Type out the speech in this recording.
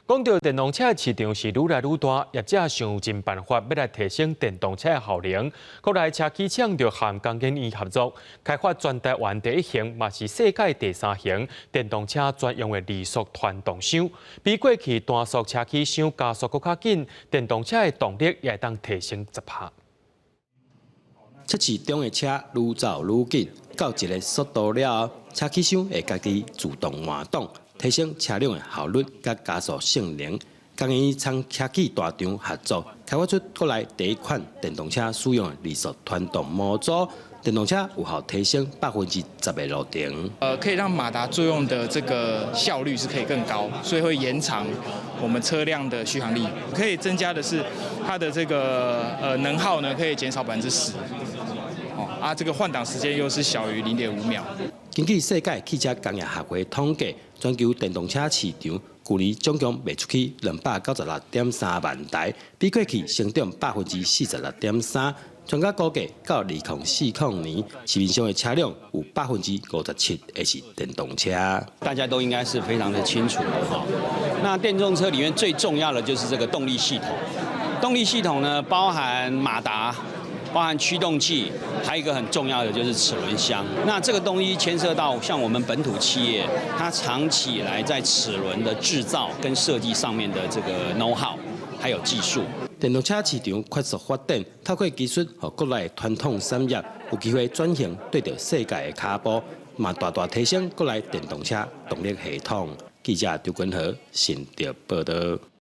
講到電動車市場是愈來愈大，業者想盡辦法欲來提升電動車的效能。國內車企廠就和工研院合作，開發全台灣第一型，嘛是世界第三型電動車專用的二速傳動箱，比過去單速車企箱加速閣較緊，電動車的動力也會當提升10%。測試中的車愈走愈緊，到一个速度了後，車企箱會家己自動換擋，提升車輛的效率佮加速性能。工研院參車企大廠合作，開發出國內第一款電動車使用的二速傳動模組，電動車有效提升10%的路程。可以讓馬達作用的這個效率是可以更高，所以會延長我們車輛的續航力。可以增加的是它的這個能耗呢，可以減少10%。哦，啊，這個換擋時間又是小於0.5秒。根據世界汽車工業協會統計，全球電動車市場去年總共賣出去296.3萬台，比過去成長46.3%。專家估計，到2040年，市面上的車輛有57%會是電動車。大家都應該是非常的清楚的哈。那電動車裡面最重要的就是這個動力系統，動力系統呢，包含馬達，包含驅動器，還有一個很重要的就是齒輪箱。那這個東西牽涉到像我們本土企業，它長期以來在齒輪的製造跟設計上面的這個 know how，還有技術。電動車市場快速發展，透過技術予國內傳統產業有機會轉型，綴著世界的跤步，嘛大大提升國內電動車動力系統。記者張君和新竹報導。